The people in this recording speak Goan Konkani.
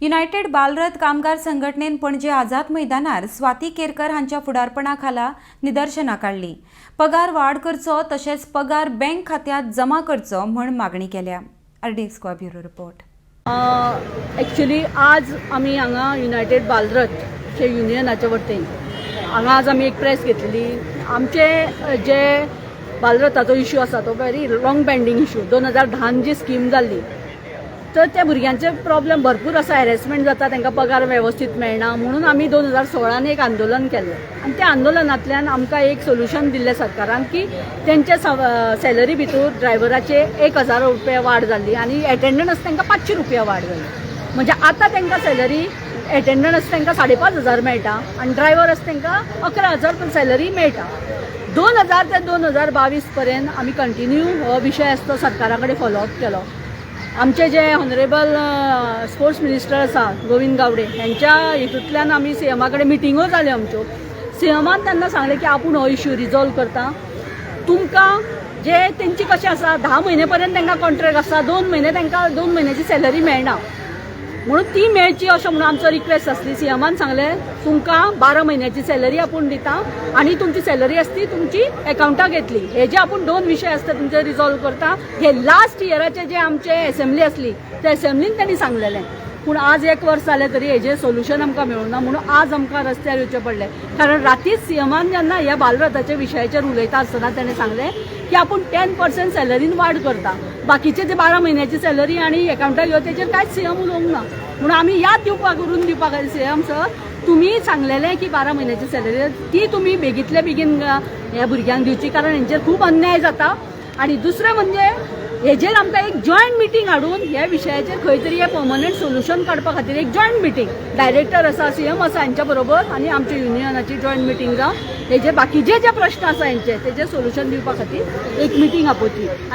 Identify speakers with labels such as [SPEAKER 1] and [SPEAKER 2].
[SPEAKER 1] युनायटेड बालरथ कामगार संघटनेन पणजे आझाद मैदानार स्वाती केरकर हांच्या फुडारपणा खाला निदर्शनां काडली. पगार वाड करचो तशेंच पगार बँक खात्यांत जमा करचो म्हण मागणी केल्या. RDX Goa, bureau report.
[SPEAKER 2] Actually आज आमी हांगा युनायटेड बालरथ चे युनियनाच्या वतीन हांगा आज आमी एक प्रेस घेतलेली. आमचे जे बालरथाचो इशू आसा तो व्हेरी लाँग पेंडींग इशू. 2010न जी स्कीम जाल्ली, तर त्या भुरग्यांचे प्रॉब्लेम भरपूर आसा. हॅरेसमेंट जाता तांकां, पगार वेवस्थीत मेळना म्हणून आमी 2016न एक आंदोलन केल्लें आनी त्या आंदोलनांतल्यान आमकां एक सोल्युशन दिल्लें सरकारान की तेंच्या सॅलरी भितर ड्रायव्हराचे 1000 रुपया वाड जाल्ली आनी एटेंडंट तांकां 500 रुपया वाड जाली. म्हणजे आतां तांकां सॅलरी एटेंडंट तांकां 5500 मेळटा आनी ड्रायव्हर आसा तांकां 11,000 सॅलरी मेळटा. 2000 ते 2022 पर्यंत आमी कंटिन्यू हो विशय आसा तो सरकारा कडेन फॉलोअप केलो. आमचे जे ऑनरेबल स्पोर्ट्स मिनिस्टर आसा गोविंद गावडे, हेंच्या हितूंतल्यान आमी सीएमा कडेन मिटिंगो जाल्यो आमच्यो. सीएमान तेन्ना सांगलें की आपूण हो इश्यू रिजॉल्व करता. तुमकां जे तेंची कशें आसा, 10 म्हयने पर्यंत तांकां कॉन्ट्रॅक्ट आसा, 2 म्हयने तांकां 2 म्हयन्याची सॅलरी मेळना म्हणून ती मेळची अशें म्हणून आमचो रिक्वेस्ट आसली. सीएमान सांगलें, तुमकां 12 म्हयन्याची सॅलरी आपूण दिता आनी तुमची सॅलरी आसती तुमची एकावंटाक येतली. हे जे आपूण दोन विशय आसता तुमचे रिजॉल्व करता, हे लास्ट इयराचे जे आमचे एसेंब्ली आसली त्या एसेंब्लीन तांणी सांगलेलें. पूण आज एक वर्स जालें तरी हेजें सोल्युशन आमकां मेळूना म्हणून आज आमकां रस्त्यार येवचें पडलें. कारण रातीच सीएमान जेन्ना ह्या बालरथाच्या विशयाचेर उलयता आसतना ताणें सांगलें की आपूण 10% सॅलरीन वाड करता. बाकीचे जे 12 म्हयन्याची सॅलरी आनी एकावंटाक येवन तेचेर कांयच सीएम उलोवंक ना. म्हणून आमी याद दिवपाक करून दिवपाक जाय, सीएम सर, तुमी सांगलेलें की 12 म्हयन्याची सॅलरी ती तुमी बेगीतले बेगीन ह्या भुरग्यांक दिवची, कारण हेंचेर खूब अन्याय जाता. आनी दुसरें म्हणजे हेजेर आमकां एक जॉयंट मिटींग हाडून ह्या विशयाचेर खंय तरी हे पर्मनंट सोल्युशन काडपा खातीर एक जॉयंट मिटींग, डायरेक्टर आसा, सीएम आसा हेंच्या बरोबर आनी आमच्या युनियनाची जॉयंट मिटींग जावन हेजे बाकीचे जे प्रश्न आसा हेंचे तेजे सोल्युशन दिवपा खातीर एक मिटींग आपोवची आनी